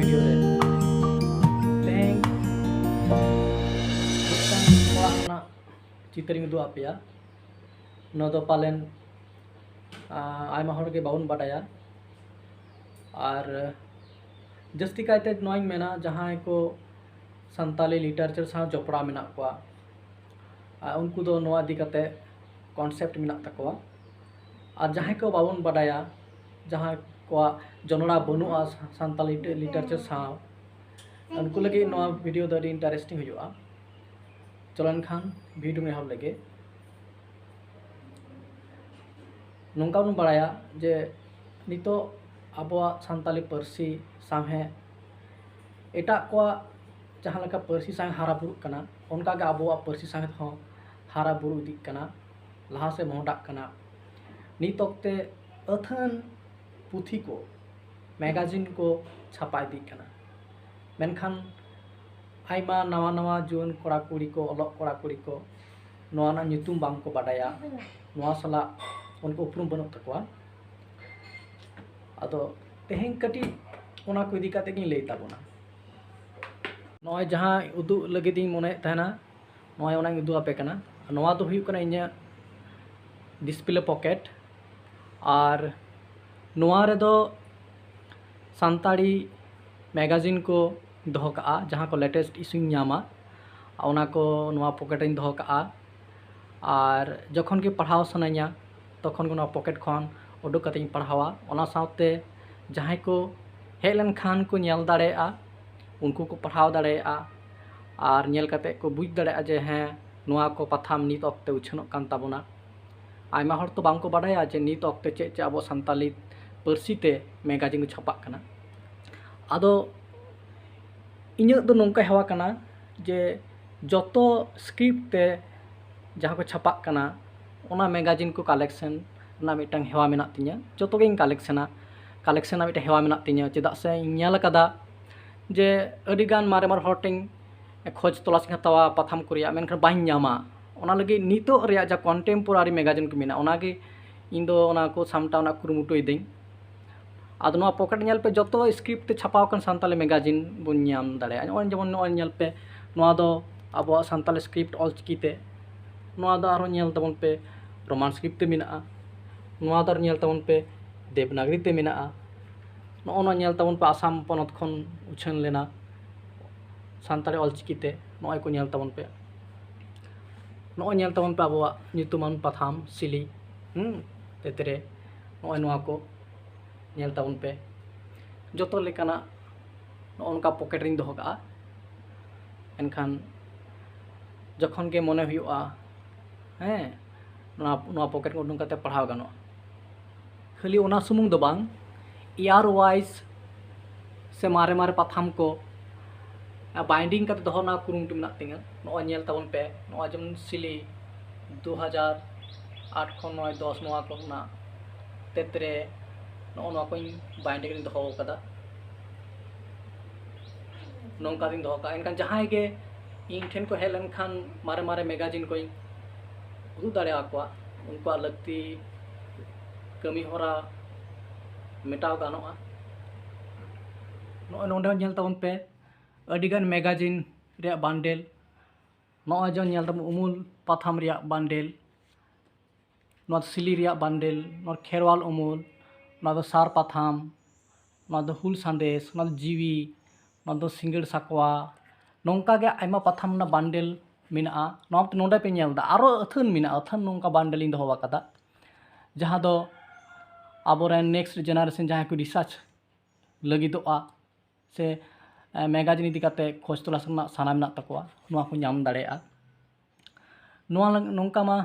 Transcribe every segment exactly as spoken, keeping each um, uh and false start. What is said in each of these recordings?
Video ᱨᱮ ᱛᱮᱦᱮᱧ ᱢᱤᱫᱴᱟᱝ ᱚᱲᱟᱜ ᱨᱮᱱᱟᱜ ᱪᱤᱛᱟᱹᱨᱤᱧ ᱩᱫᱩᱜ ᱟᱯᱮᱭᱟ᱾ ᱱᱚᱣᱟ ᱫᱚ ᱯᱟᱞᱮᱱ ᱟᱭᱢᱟ ᱦᱚᱲ ᱜᱮ ᱵᱟᱵᱚᱱ ᱵᱟᱰᱟᱭᱟ᱾ ᱟᱨ ᱡᱟᱹᱥᱛᱤ ᱠᱟᱭᱛᱮ ᱱᱚᱣᱟᱧ ᱢᱮᱱᱟ, ᱡᱟᱦᱟᱸᱭ ᱠᱚ ᱥᱟᱱᱛᱟᱞᱤ ᱞᱤᱴᱟᱨᱮᱪᱟᱨ ᱥᱟᱶ ᱡᱚᱯᱲᱟᱣ ᱢᱮᱱᱟᱜ ᱠᱚᱣᱟ, ᱟᱨ ᱩᱱᱠᱩ ᱫᱚ ᱱᱚᱣᱟ ᱤᱫᱤ ᱠᱟᱛᱮ ᱠᱚᱱᱥᱮᱯᱴ ᱢᱮᱱᱟᱜ ᱛᱟᱠᱚᱣᱟ᱾ ᱟᱨ ᱡᱟᱦᱟᱸᱭ ᱠᱚ ᱵᱟᱵᱚᱱ ᱵᱟᱰᱟᱭᱟ, ᱡᱟᱦᱟᱸᱭ ᱠᱚᱣᱟᱜ ᱡᱚᱱᱚᱲᱟ ᱵᱟᱹᱱᱩᱜᱼᱟ ᱥᱟᱱᱛᱟᱞᱤ ᱞᱤᱴᱟᱨᱮᱪᱟᱨ ᱥᱟᱶ, ᱩᱱᱠᱩ ᱞᱟᱹᱜᱤᱫ ᱱᱚᱣᱟ ᱵᱷᱤᱰᱤᱭᱳ ᱫᱚ ᱟᱹᱰᱤ ᱤᱱᱴᱟᱨᱮᱥᱴᱤᱝ ᱦᱩᱭᱩᱜᱼᱟ᱾ ᱪᱚᱞᱚ ᱮᱱᱠᱷᱟᱱ ᱵᱷᱤᱰᱤᱭᱳ ᱮᱦᱚᱵ ᱞᱮᱜᱮ᱾ ᱱᱚᱝᱠᱟ ᱵᱚᱱ ᱵᱟᱲᱟᱭᱟ ᱡᱮ ᱱᱤᱛᱚᱜ ᱟᱵᱚᱣᱟᱜ ᱥᱟᱱᱛᱟᱞᱤ ᱯᱟᱹᱨᱥᱤ ᱥᱟᱶᱦᱮᱫ ᱮᱴᱟᱜ ᱠᱚᱣᱟᱜ ᱡᱟᱦᱟᱸ ᱞᱮᱠᱟ ᱯᱟᱹᱨᱥᱤ ᱥᱟᱶ ᱦᱟᱨᱟ ᱵᱩᱨᱩᱜ ᱠᱟᱱᱟ, ᱚᱱᱠᱟᱜᱮ ᱟᱵᱚᱣᱟᱜ ᱯᱟᱹᱨᱥᱤ ᱥᱟᱶᱦᱮᱫ ᱦᱚᱸ ᱦᱟᱨᱟ ᱵᱩᱨᱩ ᱤᱫᱤᱜ ᱠᱟᱱᱟ, ᱞᱟᱦᱟ ᱥᱮᱫ ᱢᱚᱦᱰᱟᱜ ᱠᱟᱱᱟ᱾ ᱱᱤᱛ ᱚᱠᱛᱮ ᱟᱹᱛᱷᱟᱹᱱ ᱯᱩᱛᱷᱤ ᱠᱚ, ᱢᱮᱜᱟᱡᱤᱱ ᱠᱚ ᱪᱷᱟᱯᱟ ᱤᱫᱤᱜ ᱠᱟᱱᱟ᱾ ᱢᱮᱱᱠᱷᱟᱱ ᱟᱭᱢᱟ ᱱᱟᱣᱟ ᱱᱟᱣᱟ ᱡᱩᱣᱟᱹᱱ ᱠᱚᱲᱟ ᱠᱩᱲᱤ ᱠᱚ, ᱚᱞᱚᱜ ᱠᱚᱲᱟ ᱠᱩᱲᱤ ᱠᱚ ᱱᱚᱣᱟ ᱨᱮᱱᱟᱜ ᱧᱩᱛᱩᱢ ᱵᱟᱝ ᱠᱚ ᱵᱟᱰᱟᱭᱟ, ᱱᱚᱣᱟ ᱥᱟᱞᱟᱜ ᱩᱱᱠᱩ ᱩᱯᱨᱩᱢ ᱵᱟᱹᱱᱩᱜ ᱛᱟᱠᱚᱣᱟ᱾ ᱟᱫᱚ ᱛᱮᱦᱮᱧ ᱠᱟᱹᱴᱤᱡ ᱚᱱᱟ ᱠᱚ ᱤᱫᱤ ᱠᱟᱛᱮ ᱜᱤᱧ ᱞᱟᱹᱭ ᱛᱟᱵᱚᱱᱟ᱾ ᱱᱚᱜᱼᱚᱭ ᱡᱟᱦᱟᱸ ᱩᱫᱩᱜ ᱞᱟᱹᱜᱤᱫ ᱤᱧ ᱢᱚᱱᱮᱭᱮᱫ ᱛᱟᱦᱮᱱᱟ, ᱱᱚᱜᱼᱚᱭ ᱚᱱᱟᱧ ᱩᱫᱩᱜ ᱟᱯᱮ ᱠᱟᱱᱟ᱾ ᱱᱚᱣᱟ ᱫᱚ ᱦᱩᱭᱩᱜ ᱠᱟᱱᱟ ᱤᱧᱟᱹᱜ ᱰᱤᱥᱯᱞᱮ ᱯᱚᱠᱮᱴ᱾ ᱟᱨ ᱱᱚᱣᱟ ᱨᱮᱫᱚ ᱥᱟᱱᱛᱟᱲᱤ ᱢᱮᱜᱟᱡᱤᱱ ᱠᱚ ᱫᱚᱦᱚ ᱠᱟᱜᱼᱟ, ᱡᱟᱦᱟᱸ ᱠᱚ ᱞᱮᱴᱮᱥᱴ ᱤᱥᱩᱧ ᱧᱟᱢᱟ, ᱚᱱᱟ ᱠᱚ ᱱᱚᱣᱟ ᱯᱚᱠᱮᱴ ᱨᱤᱧ ᱫᱚᱦᱚ ᱠᱟᱜᱼᱟ᱾ ᱟᱨ ᱡᱚᱠᱷᱚᱱ ᱜᱮ ᱯᱟᱲᱦᱟᱣ ᱥᱟᱱᱟᱧᱟ, ᱛᱚᱠᱷᱚᱱ ᱜᱮ ᱱᱚᱣᱟ ᱯᱚᱠᱮᱴ ᱠᱷᱚᱱ ᱩᱰᱩᱠ ᱠᱟᱛᱮᱧ ᱯᱟᱲᱦᱟᱣᱟ᱾ ᱚᱱᱟ ᱥᱟᱶᱛᱮ ᱡᱟᱦᱟᱸᱭ ᱠᱚ ᱦᱮᱡ ᱞᱮᱱᱠᱷᱟᱱ ᱠᱚ ᱧᱮᱞ ᱫᱟᱲᱮᱭᱟᱜᱼᱟ, ᱩᱱᱠᱩ ᱠᱚ ᱯᱟᱲᱦᱟᱣ ᱫᱟᱲᱮᱭᱟᱜᱼᱟ᱾ ᱟᱨ ᱧᱮᱞ ᱠᱟᱛᱮ ᱠᱚ ᱵᱩᱡᱽ ᱫᱟᱲᱮᱭᱟᱜᱼᱟ ᱡᱮ ᱦᱮᱸ, ᱱᱚᱣᱟ ᱠᱚ ᱯᱟᱛᱷᱟᱢ ᱱᱤᱛ ᱚᱠᱛᱮ ᱩᱪᱷᱟᱹᱱᱚᱜ ᱠᱟᱱ ᱛᱟᱵᱚᱱᱟ᱾ ᱟᱭᱢᱟ ᱦᱚᱲ ᱛᱚ ᱵᱟᱝ ᱠᱚ ᱵᱟᱰᱟᱭᱟ ᱡᱮ ᱱᱤᱛ ᱚᱠᱛᱮ ᱪᱮᱫ ᱪᱮᱫ ᱟᱵᱚ ᱥᱟᱱᱛᱟᱞᱤ ᱯᱟᱹᱨᱥᱤ ᱛᱮ ᱢᱮᱜᱟᱡᱤᱱ ᱠᱚ ᱪᱷᱟᱯᱟᱜ ᱠᱟᱱᱟ᱾ ᱟᱫᱚ ᱤᱧᱟᱹᱜ ᱫᱚ ᱱᱚᱝᱠᱟ ᱦᱮᱣᱟ ᱠᱟᱱᱟ ᱡᱮ ᱡᱚᱛᱚ ᱥᱠᱨᱤᱯᱴ ᱛᱮ ᱡᱟᱦᱟᱸ ᱠᱚ ᱪᱷᱟᱯᱟᱜ ᱠᱟᱱᱟ, ᱚᱱᱟ ᱢᱮᱜᱟᱡᱤᱱ ᱠᱚ ᱠᱟᱞᱮᱠᱥᱚᱱ ᱨᱮᱱᱟᱜ ᱢᱤᱫᱴᱟᱝ ᱦᱮᱣᱟ ᱢᱮᱱᱟᱜ ᱛᱤᱧᱟᱹ᱾ ᱡᱚᱛᱚ ᱜᱤᱧ ᱠᱟᱞᱮᱠᱥᱚᱱᱟ, ᱠᱟᱞᱮᱠᱥᱚᱱ ᱨᱮᱱᱟᱜ ᱢᱤᱫᱴᱟᱝ ᱦᱮᱣᱟ ᱢᱮᱱᱟᱜ ᱛᱤᱧᱟᱹ᱾ ᱪᱮᱫᱟᱜ ᱥᱮ ᱤᱧ ᱧᱮᱞ ᱟᱠᱟᱫᱟ ᱡᱮ ᱟᱹᱰᱤ ᱜᱟᱱ ᱢᱟᱨᱮ ᱢᱟᱨᱮ ᱦᱚᱲ ᱴᱷᱮᱱ ᱠᱷᱚᱡᱽ ᱛᱚᱞᱟᱥ ᱤᱧ ᱦᱟᱛᱟᱣᱟ ᱯᱟᱛᱷᱟᱢ ᱠᱚ ᱨᱮᱭᱟᱜ, ᱢᱮᱱᱠᱷᱟᱱ ᱵᱟᱹᱧ ᱧᱟᱢᱟ᱾ ᱚᱱᱟ ᱞᱟᱹᱜᱤᱫ ᱱᱤᱛᱚᱜ ᱨᱮᱭᱟᱜ ᱡᱟ ᱠᱚᱱᱴᱮᱢᱯᱳᱨᱟᱨᱤ ᱢᱮᱜᱟᱡᱤᱱ ᱠᱚ ᱢᱮᱱᱟᱜᱼᱟ, ᱚᱱᱟᱜᱮ ᱤᱧ ᱫᱚ ᱚᱱᱟ ᱠᱚ ᱥᱟᱢᱴᱟᱣ ᱨᱮᱱᱟᱜ ᱠᱩᱨᱩᱢᱩᱴᱩᱭᱮᱫᱟᱹᱧ᱾ ᱟᱫᱚ ᱱᱚᱣᱟ ᱯᱚᱠᱮᱴ ᱧᱮᱞ ᱯᱮ, ᱡᱚᱛᱚ ᱥᱠᱨᱤᱯᱴ ᱛᱮ ᱪᱷᱟᱯᱟᱣ ᱟᱠᱟᱱ ᱥᱟᱱᱛᱟᱞᱤ ᱢᱮᱜᱟᱡᱤᱱ ᱵᱚᱱ ᱧᱟᱢ ᱫᱟᱲᱮᱭᱟᱜᱼᱟ᱾ ᱱᱚᱜᱼᱚᱭ ᱡᱮᱢᱚᱱ ᱱᱚᱜᱼᱚᱭ ᱧᱮᱞ ᱯᱮ, ᱱᱚᱣᱟ ᱫᱚ ᱟᱵᱚᱣᱟᱜ ᱥᱟᱱᱛᱟᱞᱤ ᱥᱠᱨᱤᱯᱴ ᱚᱞᱪᱤᱠᱤ ᱛᱮ᱾ ᱱᱚᱣᱟ ᱫᱚ ᱟᱨᱦᱚᱸ ᱧᱮᱞ ᱛᱟᱵᱚᱱ ᱯᱮ, ᱨᱳᱢᱟᱱ ᱥᱠᱨᱤᱯᱴ ᱛᱮ ᱢᱮᱱᱟᱜᱼᱟ᱾ ᱱᱚᱣᱟ ᱫᱚ ᱟᱨ ᱧᱮᱞ ᱛᱟᱵᱚᱱ ᱯᱮ, ᱫᱮᱵᱽᱱᱟᱜᱽᱨᱤ ᱛᱮ ᱢᱮᱱᱟᱜᱼᱟ᱾ ᱱᱚᱜᱼᱚ ᱱᱚᱣᱟ ᱧᱮᱞ ᱛᱟᱵᱚᱱ ᱯᱮ, ᱟᱥᱟᱢ ᱯᱚᱱᱚᱛ ᱠᱷᱚᱱ ᱩᱪᱷᱟᱹᱱ ᱞᱮᱱᱟ ᱥᱟᱱᱛᱟᱲᱤ ᱚᱞᱪᱤᱠᱤ ᱛᱮ᱾ ᱱᱚᱜᱼᱚᱭ ᱠᱚ ᱧᱮᱞ ᱛᱟᱵᱚᱱ ᱯᱮ, ᱱᱚᱜᱼᱚᱭ ᱧᱮᱞ ᱛᱟᱵᱚᱱ ᱯᱮ ᱟᱵᱚᱣᱟᱜ ᱧᱩᱛᱩᱢᱟᱱ ᱯᱟᱛᱷᱟᱢ ᱥᱤᱞᱤ, ᱦᱩᱸ, ᱛᱮᱛᱨᱮ, ᱱᱚᱜᱼᱚᱭ ᱱᱚᱣᱟ ᱠᱚ ᱧᱮᱞ ᱛᱟᱵᱚᱱ ᱯᱮ᱾ ᱡᱚᱛᱚ ᱞᱮᱠᱟᱱᱟᱜ ᱱᱚᱜᱼᱚ ᱱᱚᱝᱠᱟ ᱯᱚᱠᱮᱴ ᱨᱤᱧ ᱫᱚᱦᱚ ᱠᱟᱜᱼᱟ᱾ ᱮᱱᱠᱷᱟᱱ ᱡᱚᱠᱷᱚᱱ ᱜᱮ ᱢᱚᱱᱮ ᱦᱩᱭᱩᱜᱼᱟ, ᱦᱮᱸ, ᱱᱚᱣᱟ, ᱱᱚᱣᱟ ᱯᱚᱠᱮᱴ ᱠᱷᱚᱱ ᱩᱰᱩᱝ ᱠᱟᱛᱮ ᱯᱟᱲᱦᱟᱣ ᱜᱟᱱᱚᱜᱼᱟ᱾ ᱠᱷᱟᱹᱞᱤ ᱚᱱᱟ ᱥᱩᱢᱩᱝ ᱫᱚ ᱵᱟᱝ, ᱤᱭᱟᱨ ᱣᱟᱭᱤᱡᱽ ᱥᱮ ᱢᱟᱨᱮ ᱢᱟᱨᱮ ᱯᱟᱛᱷᱟᱢ ᱠᱚ ᱵᱟᱭᱤᱱᱰᱤᱝ ᱠᱟᱛᱮ ᱫᱚᱦᱚ ᱨᱮᱱᱟᱜ ᱠᱩᱨᱩᱢᱩᱴᱩ ᱢᱮᱱᱟᱜ ᱛᱤᱧᱟᱹ᱾ ᱱᱚᱜᱼᱚᱭ ᱧᱮᱞ ᱛᱟᱵᱚᱱ ᱯᱮ, ᱱᱚᱜᱼᱚᱭ ᱡᱮᱢᱚᱱ ᱥᱤᱞᱤ ᱫᱩ ᱦᱟᱡᱟᱨ ᱟᱴ ᱠᱷᱚᱱ ᱱᱚᱜᱼᱚᱭ ᱫᱚᱥ, ᱱᱚᱣᱟ ᱠᱚᱨᱮᱱᱟᱜ ᱛᱮᱛᱨᱮ, ᱱᱚᱜᱼᱚ ᱱᱚᱣᱟ ᱠᱚᱧ ᱵᱟᱭᱤᱱᱰᱤᱝ ᱨᱤᱧ ᱫᱚᱦᱚ ᱟᱠᱟᱫᱟ, ᱱᱚᱝᱠᱟ ᱜᱤᱧ ᱫᱚᱦᱚ ᱠᱟᱜᱼᱟ᱾ ᱮᱱᱠᱷᱟᱱ ᱡᱟᱦᱟᱸᱭ ᱜᱮ ᱤᱧ ᱴᱷᱮᱱ ᱠᱚ ᱦᱮᱡ ᱞᱮᱱᱠᱷᱟᱱ ᱢᱟᱨᱮ ᱢᱟᱨᱮ ᱢᱮᱜᱟᱡᱤᱱ ᱠᱚᱧ ᱩᱫᱩᱜ ᱫᱟᱲᱮᱭᱟᱠᱚᱣᱟ, ᱩᱱᱠᱩᱣᱟᱜ ᱞᱟᱹᱠᱛᱤ ᱠᱟᱹᱢᱤ ᱦᱚᱨᱟ ᱢᱮᱴᱟᱣ ᱜᱟᱱᱚᱜᱼᱟ᱾ ᱱᱚᱜᱼᱚᱭ ᱱᱚᱰᱮ ᱦᱚᱸ ᱧᱮᱞ ᱛᱟᱵᱚᱱ ᱯᱮ, ᱟᱹᱰᱤᱜᱟᱱ ᱢᱮᱜᱟᱡᱤᱱ ᱨᱮᱭᱟᱜ ᱵᱟᱱᱰᱮᱞ᱾ ᱱᱚᱜᱼᱚᱭ ᱡᱮ ᱧᱮᱞ ᱛᱟᱵᱚᱱ ᱩᱢᱩᱞ ᱯᱟᱛᱷᱟᱢ ᱨᱮᱭᱟᱜ ᱵᱟᱱᱰᱮᱞ, ᱱᱚᱣᱟ ᱫᱚ ᱥᱤᱞᱤ ᱨᱮᱭᱟᱜ ᱵᱟᱱᱰᱮᱞ, ᱱᱚᱣᱟ ᱠᱷᱮᱨᱣᱟᱞ ᱩᱢᱩᱞ, ᱱᱚᱣᱟ ᱫᱚ ᱥᱟᱨ ᱯᱟᱛᱷᱟᱢ, ᱱᱚᱣᱟ ᱫᱚ ᱦᱩᱞ ᱥᱟᱸᱫᱮᱥ, ᱱᱚᱣᱟ ᱫᱚ ᱡᱤᱣᱤ, ᱱᱚᱣᱟ ᱫᱚ ᱥᱤᱸᱜᱟᱹᱲ ᱥᱟᱠᱣᱟ᱾ ᱱᱚᱝᱠᱟ ᱜᱮ ᱟᱭᱢᱟ ᱯᱟᱛᱷᱟᱢ ᱨᱮᱱᱟᱜ ᱵᱟᱱᱰᱮᱞ ᱢᱮᱱᱟᱜᱼᱟ᱾ ᱱᱚᱣᱟ ᱱᱚᱰᱮ ᱯᱮ ᱧᱮᱞ ᱮᱫᱟ, ᱟᱨᱚ ᱟᱹᱛᱷᱟᱹᱱ ᱢᱮᱱᱟᱜᱼᱟ, ᱟᱹᱛᱷᱟᱹᱱ ᱱᱚᱝᱠᱟ ᱵᱟᱱᱰᱮᱞ ᱤᱧ ᱫᱚᱦᱚ ᱟᱠᱟᱫᱟ, ᱡᱟᱦᱟᱸ ᱫᱚ ᱟᱵᱚᱨᱮᱱ ᱱᱮᱠᱥᱴ ᱡᱮᱱᱟᱨᱮᱥᱚᱱ ᱡᱟᱦᱟᱸᱭ ᱠᱚ ᱨᱤᱥᱟᱨᱪ ᱞᱟᱹᱜᱤᱫᱚᱜᱼᱟ ᱥᱮ, ᱮ, ᱢᱮᱜᱟᱡᱤᱱ ᱤᱫᱤ ᱠᱟᱛᱮ ᱠᱷᱚᱡᱽ ᱛᱚᱞᱟᱥ ᱨᱮᱱᱟᱜ ᱥᱟᱱᱟ ᱢᱮᱱᱟᱜ ᱛᱟᱠᱚᱣᱟ, ᱱᱚᱣᱟ ᱠᱚ ᱧᱟᱢ ᱫᱟᱲᱮᱭᱟᱜᱼᱟ᱾ ᱱᱚᱣᱟ ᱞᱟᱹᱜ-, ᱱᱚᱝᱠᱟ ᱢᱟ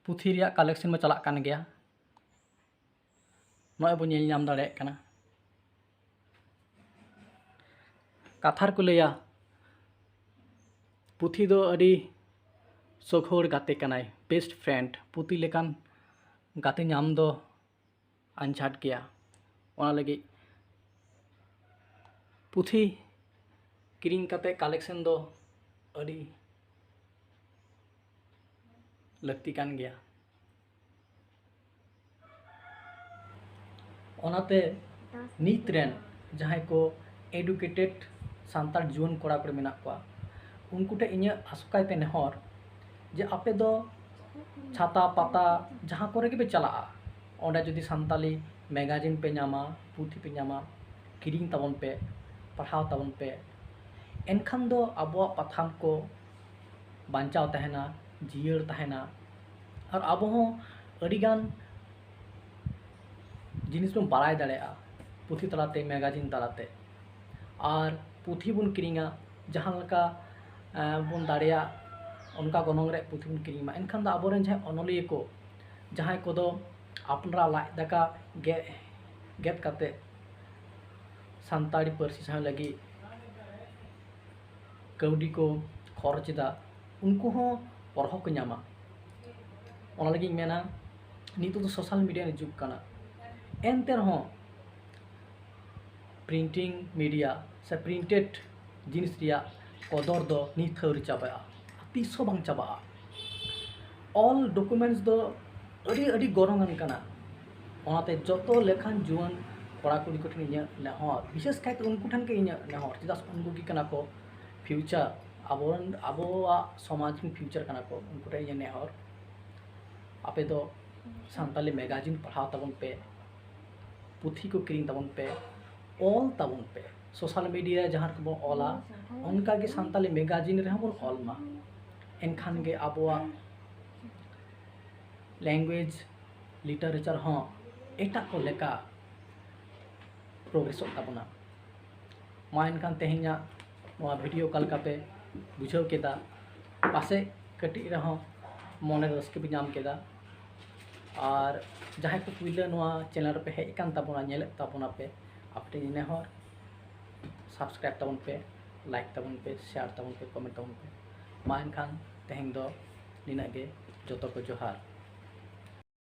ᱯᱩᱛᱷᱤ ᱨᱮᱭᱟᱜ ᱠᱟᱞᱮᱠᱥᱚᱱ ᱢᱟ ᱪᱟᱞᱟᱜ ᱠᱟᱱ ᱜᱮᱭᱟ, ᱱᱚᱜᱼᱚᱭ ᱵᱚᱱ ᱧᱮᱞ ᱧᱟᱢ ᱫᱟᱲᱮᱭᱟᱜ ᱠᱟᱱᱟ᱾ ᱠᱟᱛᱷᱟ ᱨᱮᱠᱚ ᱞᱟᱹᱭᱟ, ᱯᱩᱛᱷᱤ ᱫᱚ ᱟᱹᱰᱤ ᱥᱚᱠᱷᱚᱲ ᱜᱟᱛᱮ ᱠᱟᱱᱟᱭ, ᱵᱮᱥᱴ ᱯᱷᱨᱮᱱᱰ᱾ ᱯᱩᱛᱷᱤ ᱞᱮᱠᱟᱱ ᱜᱟᱛᱮ ᱧᱟᱢ ᱫᱚ ᱟᱸᱡᱷᱟᱴ ᱜᱮᱭᱟ᱾ ᱚᱱᱟ ᱞᱟᱹᱜᱤᱫ ᱯᱩᱛᱷᱤ ᱠᱤᱨᱤᱧ ᱠᱟᱛᱮ ᱠᱟᱞᱮᱠᱥᱚᱱ ᱫᱚ ᱟᱹᱰᱤ ᱞᱟᱹᱠᱛᱤ ᱠᱟᱱ ᱜᱮᱭᱟ᱾ ᱚᱱᱟᱛᱮ ᱱᱤᱛ ᱨᱮᱱ ᱡᱟᱦᱟᱸᱭ ᱠᱚ educated ᱥᱟᱱᱛᱟᱲ ᱡᱩᱣᱟᱹᱱ ᱠᱚᱲᱟ ᱠᱩᱲᱤ ᱢᱮᱱᱟᱜ ᱠᱚᱣᱟ, ᱩᱱᱠᱩ ᱴᱷᱮᱱ ᱤᱧᱟᱹᱜ ᱟᱥᱚᱠᱟᱭᱛᱮ ᱱᱮᱦᱚᱨ ᱡᱮ ᱟᱯᱮ ᱫᱚ ᱪᱷᱟᱛᱟ ᱯᱟᱛᱟ ᱡᱟᱦᱟᱸ ᱠᱚᱨᱮ ᱜᱮᱯᱮ ᱪᱟᱞᱟᱜᱼᱟ, ᱚᱸᱰᱮ ᱡᱩᱫᱤ ᱥᱟᱱᱛᱟᱞᱤ magazine ᱯᱮ ᱧᱟᱢᱟ, ᱯᱩᱛᱷᱤ ᱯᱮ ᱧᱟᱢᱟ, ᱠᱤᱨᱤᱧ ᱛᱟᱵᱚᱱ ᱯᱮ, ᱯᱟᱲᱦᱟᱣ ᱛᱟᱵᱚᱱ ᱯᱮ᱾ ᱮᱱᱠᱷᱟᱱ ᱫᱚ ᱟᱵᱚᱣᱟᱜ ᱯᱟᱛᱷᱟᱢ ᱠᱚ ᱵᱟᱧᱪᱟᱣ ᱛᱟᱦᱮᱱᱟ, ᱡᱤᱭᱟᱹᱲ ᱛᱟᱦᱮᱱᱟ, ᱟᱨ ᱟᱵᱚ ᱦᱚᱸ ᱟᱹᱰᱤᱜᱟᱱ ᱡᱤᱱᱤᱥ ᱵᱚᱱ ᱵᱟᱲᱟᱭ ᱫᱟᱲᱮᱭᱟᱜᱼᱟ ᱯᱩᱛᱷᱤ ᱛᱟᱞᱟᱛᱮ, magazine ᱛᱟᱞᱟᱛᱮ᱾ ᱟᱨ ᱯᱩᱛᱷᱤ ᱵᱚᱱ ᱠᱤᱨᱤᱧᱟ, ᱡᱟᱦᱟᱸ ᱞᱮᱠᱟ ᱵᱚᱱ ᱫᱟᱲᱮᱭᱟᱜ ᱚᱱᱠᱟ ᱜᱚᱱᱚᱝ ᱨᱮᱭᱟᱜ ᱯᱩᱛᱷᱤ ᱵᱚᱱ ᱠᱤᱨᱤᱧ ᱢᱟ᱾ ᱮᱱᱠᱷᱟᱱ ᱫᱚ ᱟᱵᱚᱨᱮᱱ ᱡᱟᱦᱟᱸᱭ ᱚᱱᱚᱞᱤᱭᱟᱹ ᱠᱚ, ᱡᱟᱦᱟᱸᱭ ᱠᱚᱫᱚ ᱟᱯᱱᱟᱨᱟᱜ ᱞᱟᱡ ᱫᱟᱠᱟ ᱜᱮ ᱜᱮᱫ ᱠᱟᱛᱮ ᱥᱟᱱᱛᱟᱲᱤ ᱯᱟᱹᱨᱥᱤ ᱥᱮᱬᱟ ᱞᱟᱹᱜᱤᱫ ᱠᱟᱹᱣᱰᱤ ᱠᱚ ᱠᱷᱚᱨᱚᱪ ᱮᱫᱟ, ᱩᱱᱠᱩ ᱦᱚᱸ ᱯᱚᱨᱦᱚ ᱠᱚ ᱧᱟᱢᱟ᱾ ᱚᱱᱟ ᱞᱟᱹᱜᱤᱫ ᱤᱧ ᱢᱮᱱᱟ, ᱱᱤᱛᱚᱜ ᱫᱚ social media ᱨᱮᱱᱟᱜ ᱡᱩᱜᱽ ᱠᱟᱱᱟ, ᱮᱱᱛᱮ ᱨᱮᱦᱚᱸ printing media ᱥᱮ printed ᱡᱤᱱᱤᱥ ᱨᱮᱭᱟᱜ ᱠᱚᱫᱚᱨ ᱫᱚ ᱱᱤᱛ ᱦᱚᱸ ᱟᱹᱣᱨᱤ ᱪᱟᱵᱟᱜᱼᱟ, ᱛᱤᱥ ᱦᱚᱸ ᱵᱟᱝ ᱪᱟᱵᱟᱜᱼᱟ᱾ ᱚᱞ documents ᱫᱚ ᱟᱹᱰᱤ ᱟᱹᱰᱤ ᱜᱚᱱᱚᱝᱟᱱ ᱠᱟᱱᱟ᱾ ᱚᱱᱟᱛᱮ ᱡᱚᱛᱚ ᱞᱮᱠᱟᱱ ᱡᱩᱣᱟᱹᱱ ᱠᱚᱲᱟ ᱠᱩᱲᱤ ᱠᱚᱴᱷᱮᱱ ᱤᱧᱟᱹᱜ ᱱᱮᱦᱚᱨ, ᱵᱤᱥᱮᱥ ᱠᱟᱭᱛᱮ ᱩᱱᱠᱩ ᱴᱷᱮᱱ ᱜᱮ ᱤᱧᱟᱹᱜ ᱱᱮᱦᱚᱨ, ᱪᱮᱫᱟᱜ ᱥᱮ ᱩᱱᱠᱩ ᱜᱮ ᱠᱟᱱᱟ ᱠᱚ future, ᱟᱵᱚᱨᱮᱱ, ᱟᱵᱚᱣᱟᱜ ᱥᱚᱢᱟᱡᱽ ᱨᱮᱱ future ᱠᱟᱱᱟ ᱠᱚ᱾ ᱩᱱᱠᱩ ᱴᱷᱮᱱ ᱤᱧᱟᱹᱜ ᱱᱮᱦᱚᱨ, ᱟᱯᱮ ᱫᱚ ᱥᱟᱱᱛᱟᱞᱤ magazine ᱯᱟᱲᱦᱟᱣ ᱛᱟᱵᱚᱱ ᱯᱮ, ᱯᱩᱛᱷᱤ ᱠᱚ ᱠᱤᱨᱤᱧ ᱛᱟᱵᱚᱱ ᱯᱮ, ᱚᱞ ᱛᱟᱵᱚᱱ ᱯᱮ᱾ Social media ᱡᱟᱦᱟᱸ ᱨᱮᱵᱚᱱ ᱚᱞᱟ, ᱚᱱᱠᱟᱜᱮ ᱥᱟᱱᱛᱟᱞᱤ magazine ᱨᱮᱦᱚᱸ ᱵᱚᱱ ᱚᱞ ᱢᱟ᱾ ᱮᱱᱠᱷᱟᱱ ᱜᱮ ᱟᱵᱚᱣᱟᱜ language, literature ᱦᱚᱸ ᱮᱴᱟᱜ ᱠᱚ ᱞᱮᱠᱟ progressᱚᱜ ᱛᱟᱵᱚᱱᱟ᱾ ᱢᱟ ᱮᱱᱠᱷᱟᱱ ᱛᱮᱦᱮᱧᱟᱜ ᱱᱚᱣᱟ video ᱚᱠᱟ ᱞᱮᱠᱟ ᱯᱮ ᱵᱩᱡᱷᱟᱹᱣ ᱠᱮᱫᱟ? ᱯᱟᱥᱮᱡ ᱠᱟᱹᱴᱤᱡ ᱨᱮᱦᱚᱸ ᱢᱚᱱᱮ ᱨᱟᱹᱥᱠᱟᱹ ᱯᱮ ᱧᱟᱢ ᱠᱮᱫᱟ᱾ ᱟᱨ ᱡᱟᱦᱟᱸᱭ ᱠᱚ ᱯᱩᱭᱞᱟᱹ ᱱᱚᱣᱟ channel ᱨᱮᱯᱮ ᱦᱮᱡ ᱟᱠᱟᱱ ᱛᱟᱵᱚᱱᱟ, ᱧᱮᱞᱮᱫ ᱛᱟᱵᱚᱱᱟᱯᱮ, ᱟᱯᱮ ᱴᱷᱮᱱ ᱱᱮᱦᱚᱨ, subscribe ᱛᱟᱵᱚᱱ ᱯᱮ, like ᱛᱟᱵᱚᱱ ᱯᱮ, share ᱛᱟᱵᱚᱱ ᱯᱮ, comment ᱛᱟᱵᱚᱱ ᱯᱮ᱾ ᱢᱟ ᱮᱱᱠᱷᱟᱱ ᱛᱮᱦᱮᱧ ᱫᱚ ᱱᱤᱱᱟᱹᱜ ᱜᱮ᱾ ᱡᱚᱛᱚ ᱠᱚ ᱡᱚᱦᱟᱨ᱾